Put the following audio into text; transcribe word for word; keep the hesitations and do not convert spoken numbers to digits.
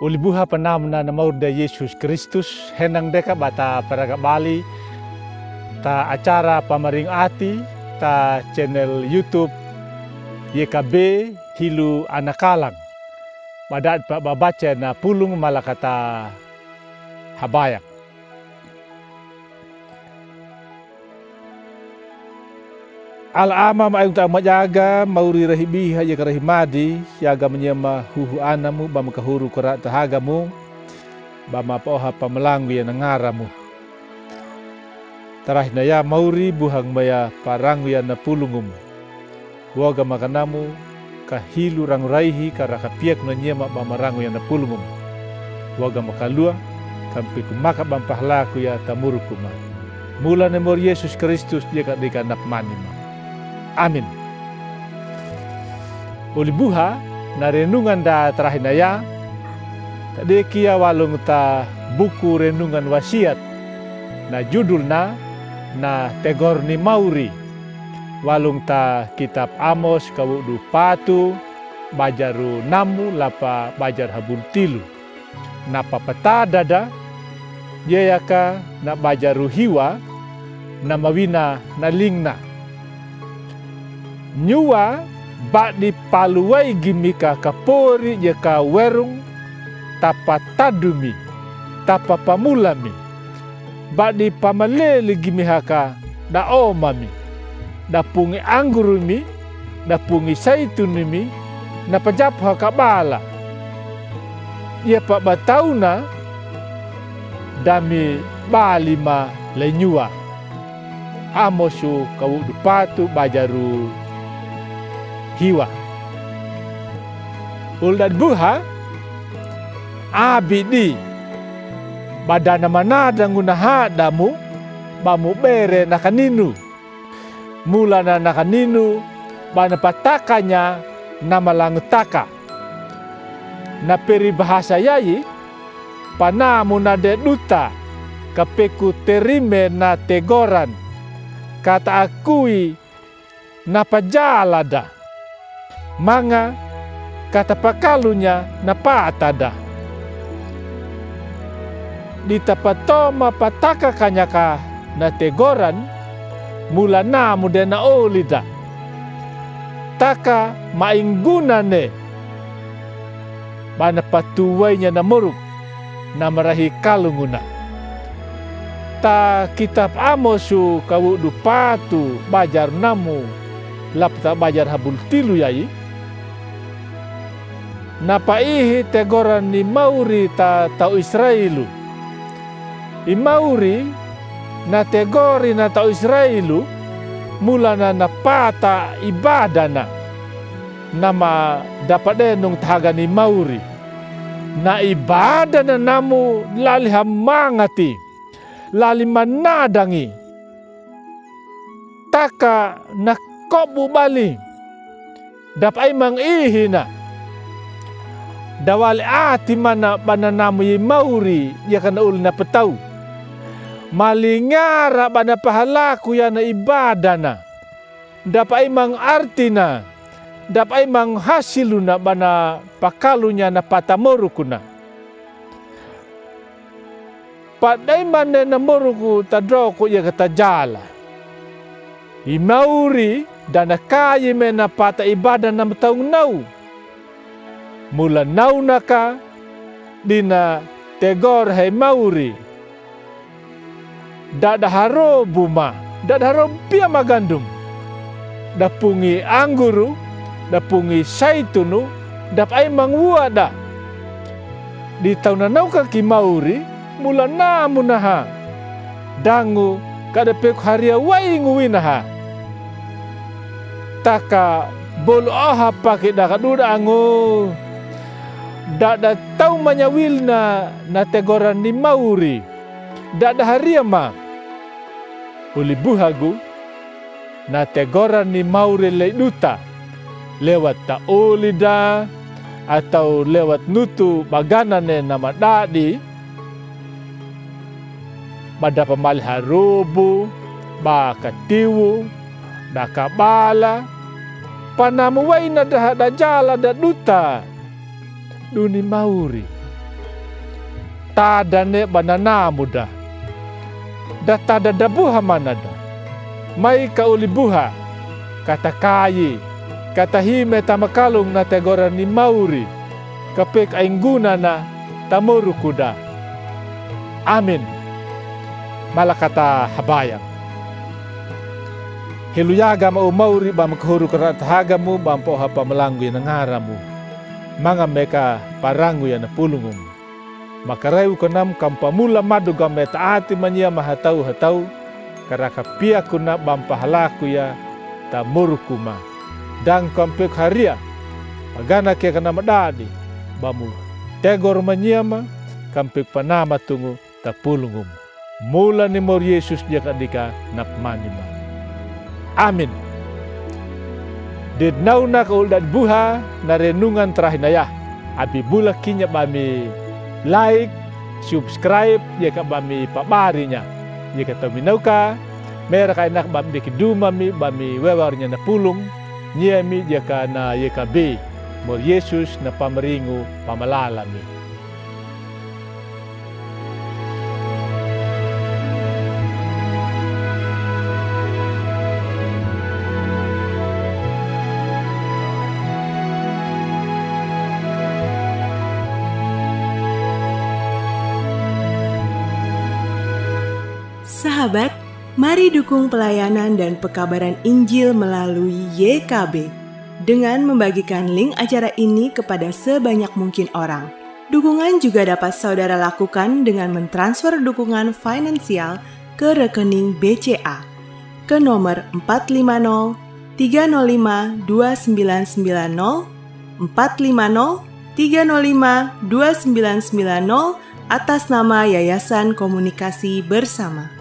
Oli buha panamna na mauri da Yesus Kristus, henang de ka ba ta paraga bali ta acara Pamaringo Ati ta channel YouTube Y K B Hilo Anakalang. Ba da'di pa ba baca na pulung mala ka ta habayang. Ala Ama, ma aing ta majaga, mauri rahi biha, ya ka rahi madi, yaga manyema huhu anamu, ba ma kahuru kara ta hagamu, ba ma paoha pamalangu ya na ngaramu. Tarahi na ya mauri buhang maya parangu ya na pulungumu. Waga ma kanamu ka hilo rangu raihi ka raka piyaku na nyema ba marangu ya na pulungumu. Waga ma kaluwa ka mpiku maka ba mpahalaku ya ta muruku ma. Mula na mori Yesus Kristus dia ka deka na pamani ma. Amin. Oli buha na renungan da tarahi na ya ta deki ya walung ta buku renungan Wasiat. Na judulna na tegor ni mauri. Walung ta kitab Amos kawudu patu, bajaru namu lapa bajaru habulu tilu. Na papatada da, yeyaka na bajaru hiwa, na mawina na lingna. Nyuwa badi paluwai gimi ka kapori yeka werung, tapatadumi, tapapamulami. Badi pamaleli gimi haka da omami, da pungi anggurumi, da pungi saitunumi, na pajapu haka bala. Iya pa ba tauna da mi bali ma lenyuwa. Amosu kawudu patu bajaru hiwa. Ulu dadi buha, abidi. Ba da na manada nguna hadamu, ba mu bere na kaninu. Mula na na kaninu, ba na patakanya na malangutaka. Na peribahasa yayi, panamu na de duta, kapeku terime na tegoran, kata akui na pajala da. Manga kata pakalunya na pata da. Di tapatoma pataka kanyaka na tegoran, mula namu de na oli da. Taka ma inggunane, ba na patuwainya na moruk, na marahi kalunguna. Ta kitab Amosu kawudu patu bajar namu, lapa ta bajar habulu tilu yayi. Na paihi tegoran ni mauri ta tau Israelu. I mauri na tegori na tau Israelu, mula na na pata ibadana. Na ma dapa denung ta haga ni mauri. Na ibadana namu lali hamangati, lali manadangi. Taka na kobu bali. Dapa imang ihina. Dawali ati mana ba na namu i mauri, ya ka na uli na petau. Malingara ba na pahalaku ya na ibadana. Dapa imang artina, dapa imang hasiluna ba na pakalunya na pata morukuna. Padai mane na moruku ta droku ya ka ta jala. I mauri da na kayi me na pata ibada na mataung nau. Mula nau naka dina tegor hai mauri. Dada harobu ma, dada harobu pia ma gandum. Da pungi angguru, da pungi saitunu, dapa imang wua da. Di tauna nau ka ki mauri, mula namu naha. Dangu kada peku haria waingu winaha. Taka bolu oha paki da ka duda angu. Dada tau manyawilna na tegoran ni mauri. Dada haria ma. Uli buhagu, na tegoran ni mauri lei duta. Lewat ta oli da, atau lewat nutu baganane na madadi. Ba dapa mali harobu, ba katiwu, da kabala. Panamu waina da da jala da duta. Duni mauri. Tadane ba nanamu da. Da tadada buha mana da. Mai ka uli buha, ka takayi, ka tahime tamakalung na tegoran ni mauri, ka pek aingguna na tamoruku da. Amin. Mala kata habayang. Helu yaga ma u mauri bam kahuru kara tahaga mu bam poha pamalanggu ya na ngara mu. Manga meka parangu ya na pulungum. Maka reu kanam kam pamula madu gam me taati mania ma hatau hatau, kara ka piaku na bam pahalaku ya tamoruku ma. Dang kam pek haria, pagana ke kanam dadi, bamu tegor mania ma, kam pek panama tungu tapulungum. Mula ni mor Yesus dia ka dika nap mani ma. Amin. Dednauna ka ul dad buha na renungan tarahi na ya. Abi bula kinya bami like, subscribe, dia ka bami pabari nya. Dia ka tominau ka, mera ka inak bami deki duma mi bami wewar nya na pulung, nya mi dia ka na ya ka be. Mor Yesus na pamaringu pamalala mi. Sahabat, mari dukung pelayanan dan pekabaran Injil melalui Y K B dengan membagikan link acara ini kepada sebanyak mungkin orang. Dukungan juga dapat saudara lakukan dengan mentransfer dukungan finansial ke rekening B C A ke nomor empat lima nol tiga nol lima dua sembilan sembilan nol, empat lima nol tiga nol lima dua sembilan sembilan nol, atas nama Yayasan Komunikasi Bersama.